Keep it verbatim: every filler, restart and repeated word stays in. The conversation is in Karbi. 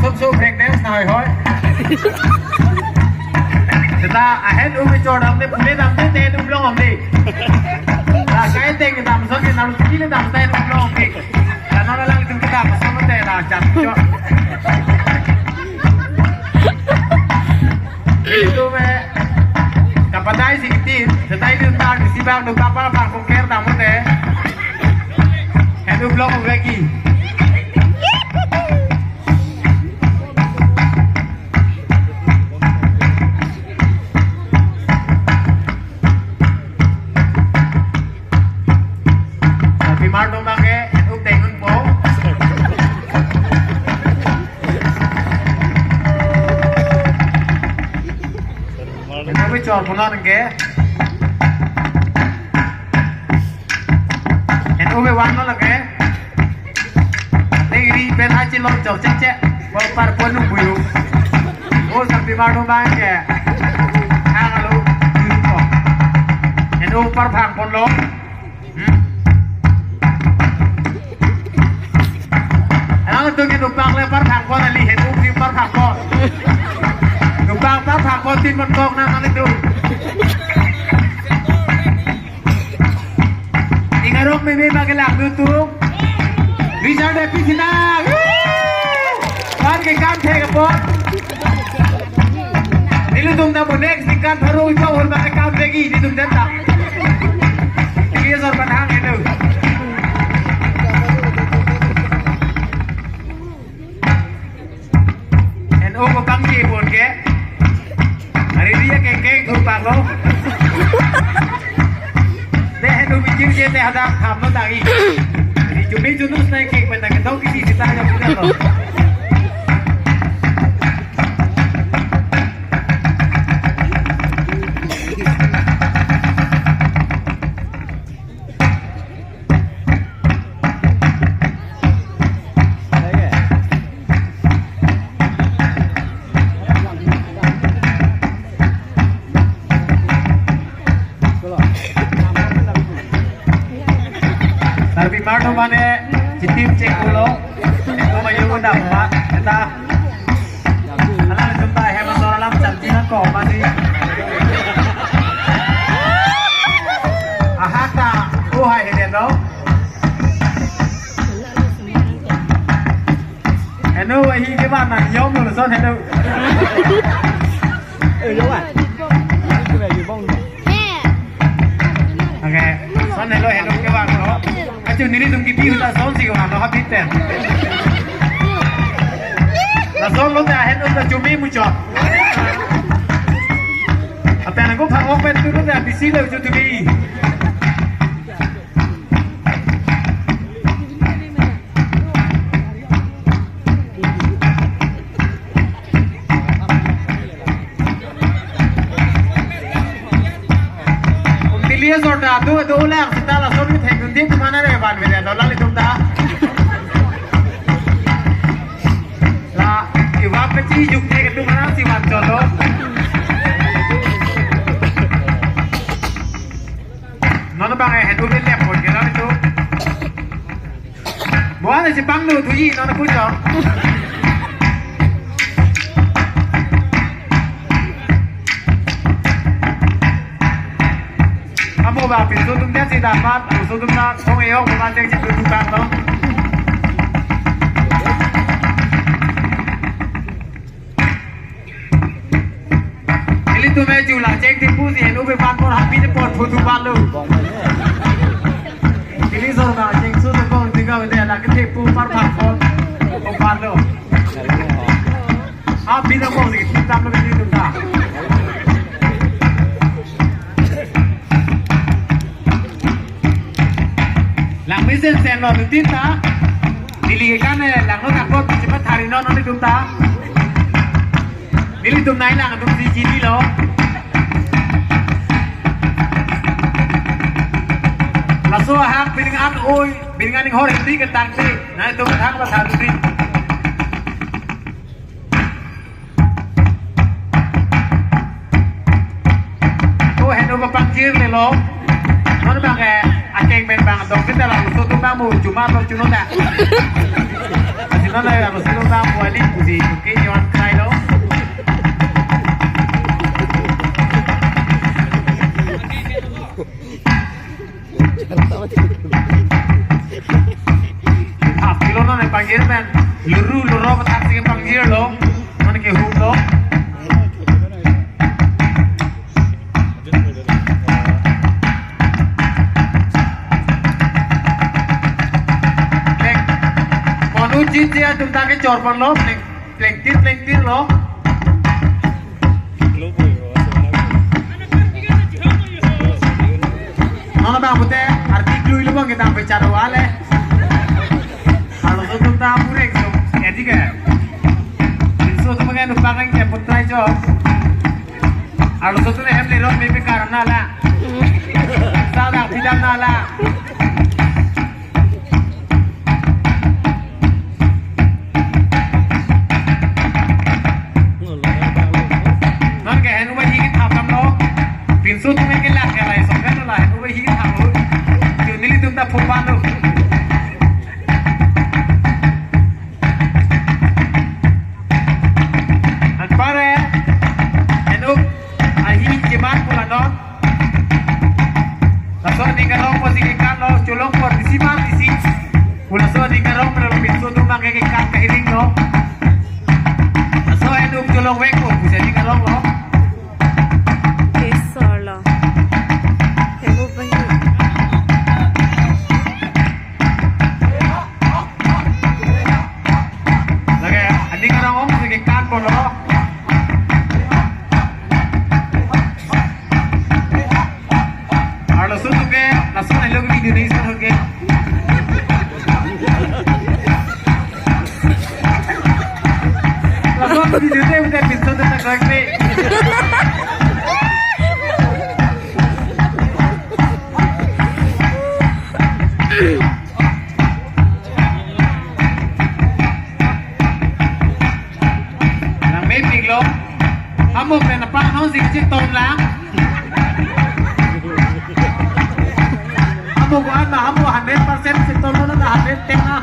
Sop sop break dance na hoi hoi. Seta ahen umi chor dam de pule dam de te dum long om de. La kai teng dam so ke nam kile dam te dum long om de. La na la lang tum kita masam te la jam cho. Itu me kapadai si kitin, seta itu ta si bang dum ta pa pa kongker dam te. Hen dum long om lagi. Sarpimar atum abang ke, en-up deng unpo. Mena bi chor punon ke. En-up me van lo lake. Ningri pen achi lo chok chek chek. Bo par pon nu buyu. O Sarpimar atum abang ke. Ang alo buyu ko. En-up par phang pon lo. Hmm. Ang tung en-up le par phang pon ali, en-up ni par phang pon. Nupang par phang pon tin pon kok na ang tung. Ingarok meme bagi lagu tu. Richard Epi Sinang. Pan ke kam thek apot. Nelitum ta bo next ni kan pharo ito hor bagi kam thek-i nelitum ta. Tili asor panhang itu. En-up ko kam ke pon ke. Hari dia kengkeng thurpak lo. Dei en-up bijim je te hadak tham lo tagi. Di jumi junus na kek pen na kedok isi sita ya kita lo. Sarpimar atum mane chitim chek ulo. Eko mayu ko dam ma eta. Alanglitum ta hem asor alam cham china ko masi. Ahak ta, oh hai hede no. Heno wahi ke ba na yom lo son heno. Eh, yom ah. Oke, son heno heno ke ba no. Achu nelitum kipi uta son si ke ba no habit pen. Lason lo ta heno ta chumi muchot. Apen ko phang ok pen tu ta bisi lo chu tu bi. Tili asor ta do do lang sita lason mi thek dun thek mana re ban veda do lali tum ta. La iwa pe chi juk thek tu mana si van cholo. Non abang eh, henu bin lep pon ke lami tu. Buan si pangnu thuji non aku jo. Amo ba pinso atum dia si dapat, pinso atum na kong eyong ba cek cek tu bang no. Nelitum me chula cheng tipu si henu be pan por happy de por photo pan lo. Neli sor ta cheng su to kong tiga de la ke tipu par pan por pan lo. Happy de por si tam lo nelitum ta. Lang mesen sen lo nutin ta. Neli kan eh, lang no takot si pathari non nelitum ta. Nelitum nai lang atum si chini lo. Laso ahak pining an oi, pining an inghor hindi ke tangte. Nai tum thang pathari. Ko heno ba pangkir le lo. Non bang eh, akeng men bang dong kita lang so tum bang mu cuma lo chuno ta. Nana, arloso atum ta pu kali pusi, okay, you want try lo? Half kilo non pangjir pen. Luru lurok athak si pangjir lo. Non ke hook lo. Pleng. Monu jit jit atum ta kechor pon lo. Pleng. Plengtir, plengtir lo. Non abang pute, arti klui lo abang kita bicara wale. Arloso atum ta burek so, ya tiga. Pinso atum kan upang yang cepot try jo. Arloso atum hem le ron mepe karna la. Sa dak pidam na la. Non ke henu ba hi thap dam lo. Pinso atum ke la ke lai so kan la henu ba hi thap lo. Ju nelitum ta phopan lo. Anparke henu ahi keman pula non. Laso aning arong pusi kekan lo, cholong pon isi ma isi. Pu laso aning arong pen lo pinso atum abang ke kekan kahiring lo. Laso henu cholong vek pon pusi aning arong lo. Kesor lo. Hemu bahi. Lake, aning arong pusi kekan pon lo. Arloso atum ke, laso helo ke video ni son ke. Laso video ni udah pinso de tak lagi. Nang mepik lo. Amo pen apa no sing chiton lang. Amo ko an na amo hundred percent chiton lo na hundred ten na.